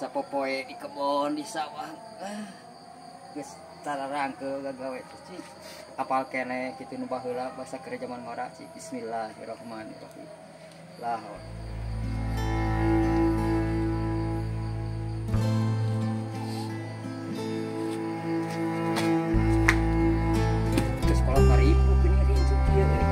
Sapopoe di kebon di sawah. Geus tararangkeul gagawe teh. Apal keneh kitu nu baheula basa keur jaman ngora cik. Bismillahirrahmanirrahim. La haula. Ke sekolah maripu geuning rincuk ieu euy.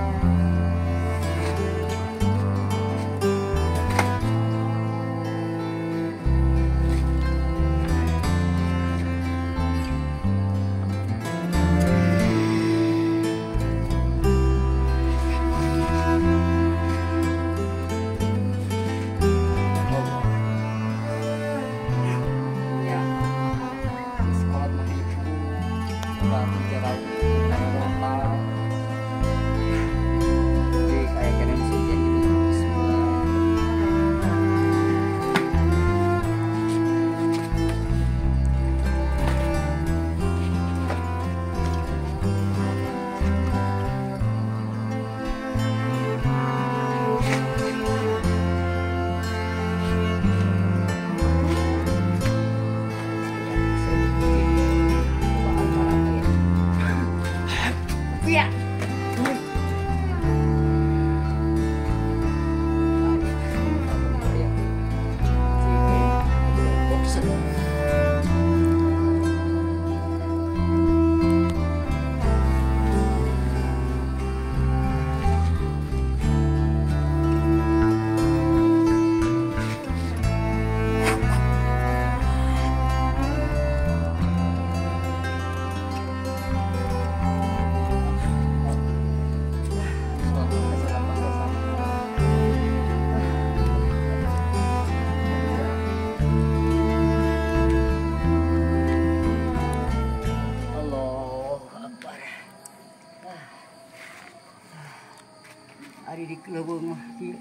Ari di leuweung mah kieu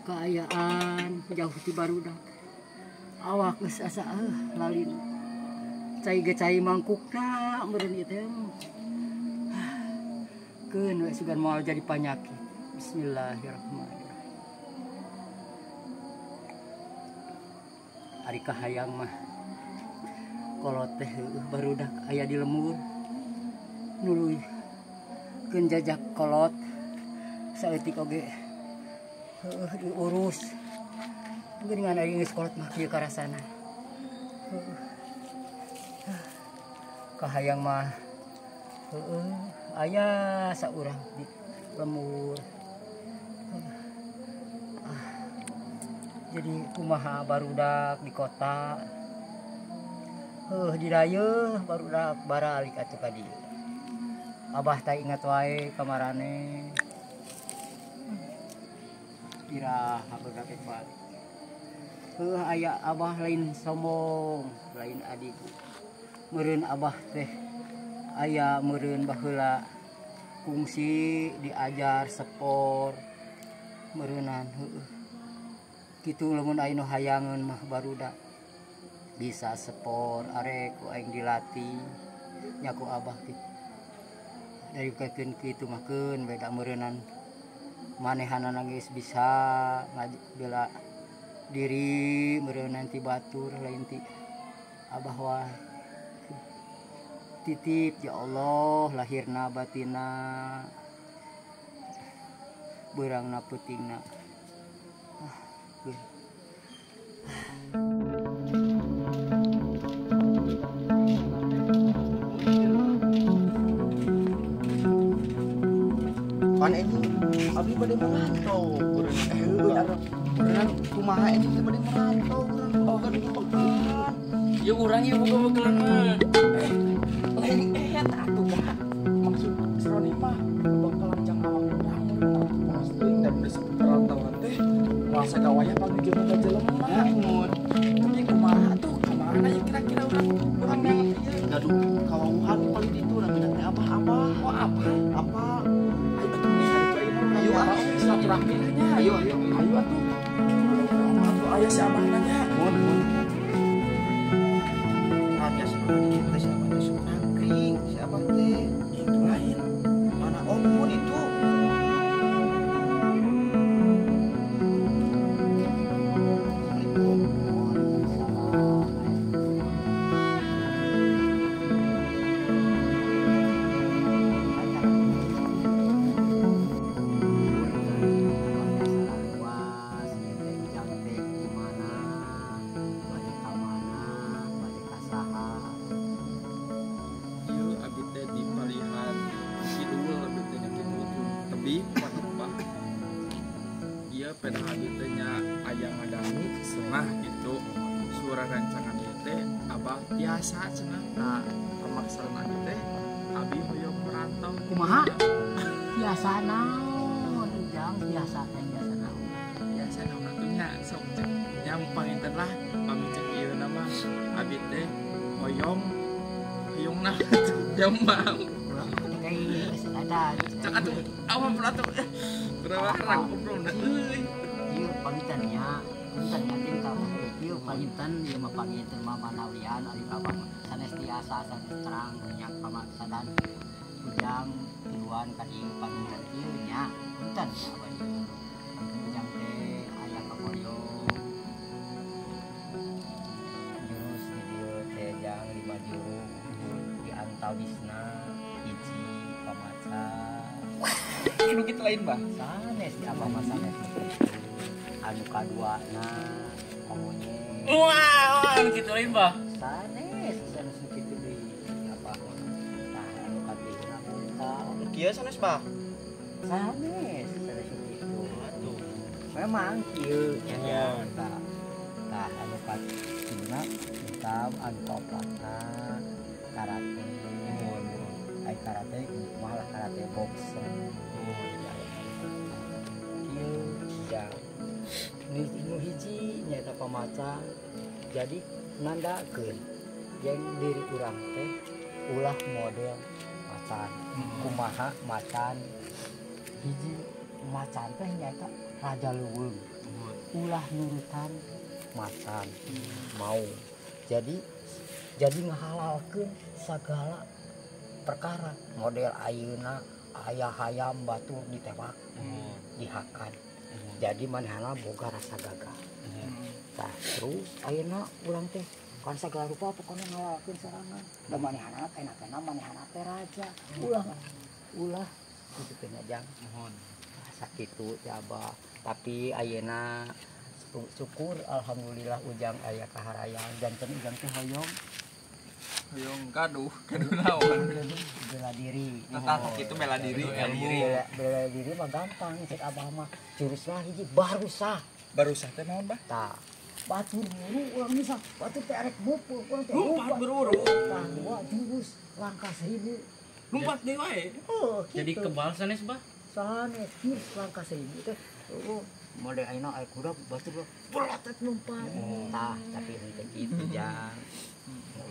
kaayaan jauh ti barudak. Awak geus asa lalin. Cai ge cai mangkukna meureun ieu teh. Keun we sugan moal jadi panyakit. Bismillahirrahmanirrahim. Ari kahayang mah kolot teh barudak aya di lemur. Nuluy keun jajak kolot. Saeutik oge heueuh diurus. Geuningan ari geus kolot mah kieu karasana. Heueuh. Kahayang mah heueuh aya saurang di lemur. Jadi kumaha barudak di kota. Heueuh dirayeuh barudak baralik atuh ka dieu. Abah teh ingat wae kamarane. Iraha barudak balik. Heuh aya abah lain sombong, lain adiku. Meureun abah teh aya meureun baheula kungsi diajar sepor meureunan heueuh. Kitu lamun aya nu hayangeun mah barudak bisa sepor arek ku aing dilatih nya ku abah kitu. Dari keun kitu mah keun beda meureunan manehanana geus bisa bela diri meureun ti batur lain ti abah wae. Titip ya Allah lahirna batina beurangna peutingna. Pan ini abdi bade merantau. Beneran kumaha ini teh bade merantau urang boga duit. Ya urang ieu boga bekelan mah. Lain eta atuh bah. Maksud Roni mah bakalan jang awak urang poros teuing dan disebut perantauan teh. Moal sagawayah panggil ka jelema. Tapi kumaha atuh kamana ieu kira-kira urang urang yang ieu gaduh kawauhan paling ditu urang teh abah-abah. Oh apa? Apa? Ayo ah, silaturahmi nya. Ayo ayo ayo atuh. Atuh aya si abahna nya. Mun mun. Nah, biasa kita Rerencangan ieu teh Abah tiasa cenah ka pamaksaran abi teh abi hoyong merantau. Kumaha? Biasa naon Ujang, biasa teh biasa naon. Biasa naon atuh nya sok cek nya panginten lah pami cek ieu na mah abi teh hoyong hoyong nah jam mau. Cek atuh awam atuh berapa rangkum na euy. Ieu panginten nya, punten nya ting ka ieu panginten ieu mah panginten mah manawian ari abah sanes tiasa sanes terang nya pamaksadan Ujang tiluan ka dieu panginten ieu nya punten nya abah ieu. Ujang teh aya kaboyong jurus di dieu teh jang 5 jurus di antawisna hiji pamacan. Anu kitu lain bah sanes di abah mah sanes anu kaduana monyet. Wah, anu kitu lain bah sanes sanes nu kitu deui abah mah. Tah anu katiluna unta kieu sanes bah sanes sanes nu kitu. Atuh memang kieu nya tah. Tah anu katiluna unta anu kaopatna karate. Ai karate kumaha lah karate boxing. Kieu ya. Nu hiji nyaeta pamacan jadi nandakeun jeung diri urang teh ulah model macan. Kumaha macan hiji macan teh nyaeta raja leuweung. Ulah nurutan macan mau. Jadi ngahalalkeun sagala perkara model ayeuna aya hayam batur ditewak dihakan. Jadi manehna boga rasa gagah. Tah terus ayeuna urang teh kan sagala rupa pokona ngalalkeun sorangan. Da manehna enak-enak manehna teh raja. Ulah ulah kitu teh nya jang. Mohon. Sakitu teh Abah. Tapi ayeuna syukur alhamdulillah Ujang aya kaharayang janten Ujang teh hoyong hoyong gaduh gaduh naon bela diri. Tah kitu bela diri ilmu. Bela diri mah gampang cek Abah mah jurusna hiji barusah. Barusah teh naon bah? Tah batur buru urang bisa batur teh arek mupul urang teh lompat beruru. Tah dua jurus langkah 1000. Lompat deui wae. Oh, kitu. Jadi kebal sanes bah? Sanes jurus langkah 1000 teh. Oh, model ayeuna aya kuda batur beratet lompat. Tah tapi henteu kitu jang.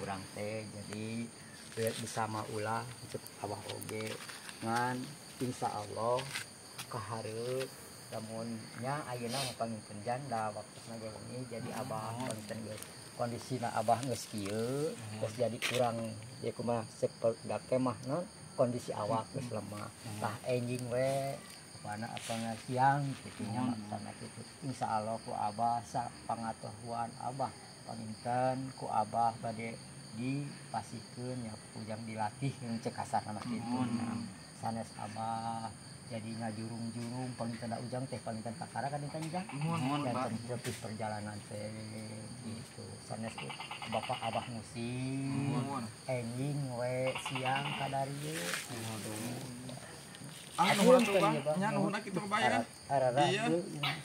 Urang teh jadi bersama ulah cek Abah oge ngan insya Allah kahareup lamun nya ayeuna mah panginten janda waktuna ge wengi jadi Abah panginten geus kondisina Abah geus kieu geus jadi kurang ieu kumaha cek teh mah naon kondisi awak geus lemah. Tah enjing we mana apa siang kitu nya maksana kitu insya Allah ku Abah sapangatahuan Abah panginten ku Abah bade dipasihkeun ya ujang dilatih yang cek kasarna mah kitu. Sanes Abah jadi ngajurung-jurung panginten da Ujang teh panginten kakara kan dinten Ujang. Janten lebih perjalanan teh gitu. Sanes Bapak Abah musim enjing we siang kadarieu gitu. Ah nuhun atuh bah, nya nuhun kitu mah ya. Iya.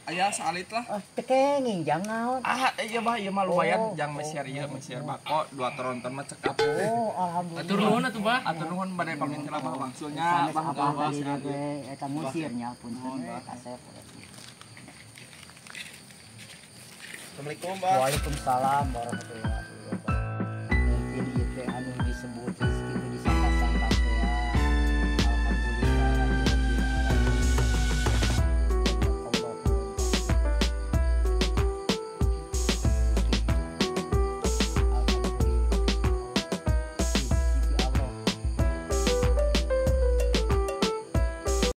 Aya salit lah. Ah teu kenging jang naon. Ah iya bah ieu mah lumayan jang meser ieu meser bako 2 tronton mah cekap. Oh alhamdulillah. Atur nuhun atuh bah. Atur nuhun bade paminten Abah wangsulnya bah Abah teh eta musirnya punten kasep. Assalamualaikum bah. Waalaikumsalam warahmatullahi wabarakatuh. Mungkin ieu teh anu disebut